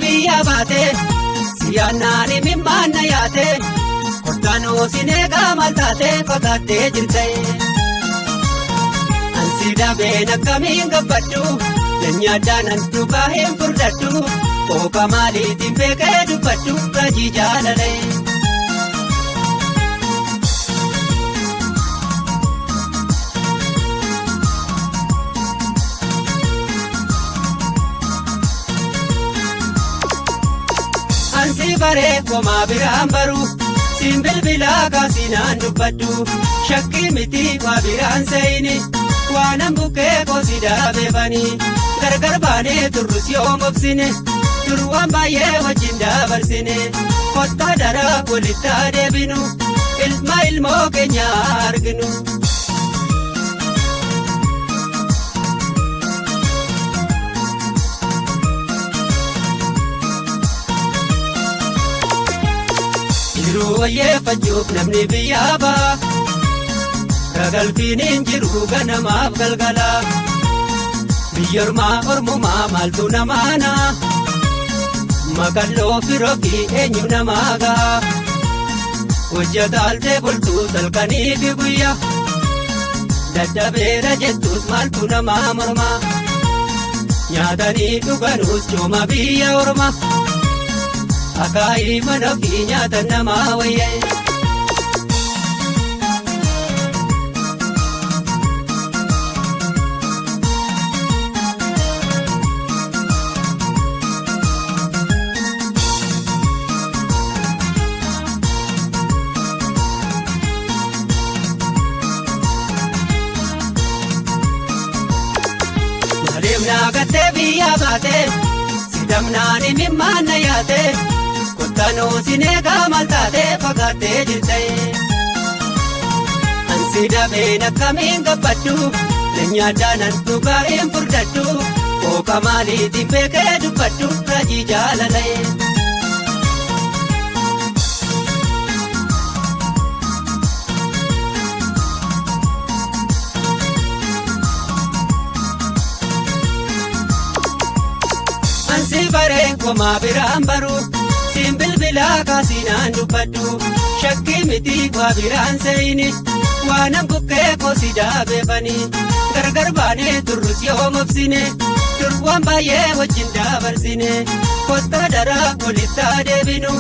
biyya baate siyaanaan mimmaana yaate kottanuu sinee qaamal taate fagaattee jirte. Ansi dabeen akkamiin gabbadhu nyaadhaan an dhugaa hin furdadhu kooka maaliitiin beekee dubbadhu raajii jaalalee. Ansi baree komaa biraan baru siin bilbilaa kaasinaan dubbadhu shakkii miti waa biraan seeyini waanan bukkee koosi daabeefanii gargar baanee turrus yoo mobsine dur waan baay'ee wajjin dabarsine kottaa daraa walitti deebinu ilma ilmoo keenya arginu. Jiruu wayyeeffachuuf namni biyyaa ba'a. Ragalfiin hin jiru ganamaaf galgala. Biyya ormaa ormumaa maaltu namaana? Makalloo firoo fi eenyu namaa ga'a? Hojjetaaltee bultuu salkanii fi guyyaa. Daddabeera jettus maaltu namaa morma? Nyaatanii dhuganuus cooma biyya orma. Akaayii mana ofii nyaata namaa wayyee. Maaliif naagattee biyya baate sidamnaan mimmaana yaate kottanuu sinee qaamal taate fagaattee jirte. Ansi dabeen akkamiin gabbadhu nyaadhaan an dhugaa hin furdadhu kooka maaliitiin beekee dubbadhu raajii jaalalee. Ansi baree komaa biraan baru siin bilbilaa kaasinaan dubbadhu shakkii miti waa biraan seeyini waanan bukkee koosi daabeefanii gargar baanee turrus yoo mobsine dur waan baay'ee wajjin dabarsine kottaa daraa walitti deebinu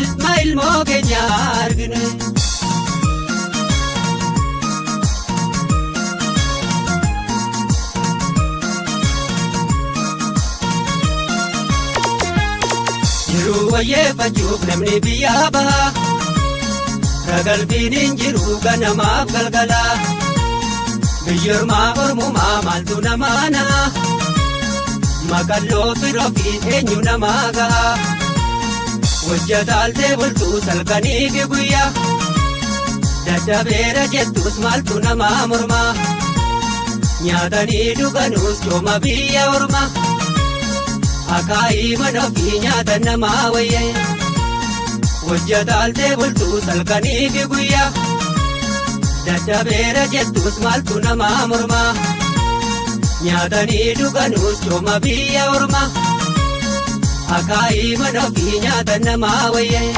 ilma ilmoo keenya arginu. Jiruu wayyeeffachuuf namni biyyaa ba'a. Ragalfiin hin jiru ganamaaf galgala. Biyya ormaa ormumaa maaltu namaana? Makalloo firoo fi eenyu namaa ga'a? Hojjetaaltee bultuu salkanii fi guyyaa. Daddabeera jettus maaltu namaa morma? Nyaatanii dhuganuus cooma biyya orma. Akaayii mana ofii nyaata namaa wayyee. Hojjetaaltee bultuu salkanii fi guyyaa. Daddabeera jettus maaltu namaa morma? Nyaatanii dhuganuus cooma biyya orma. Akaayii mana ofii nyaata namaa wayyee.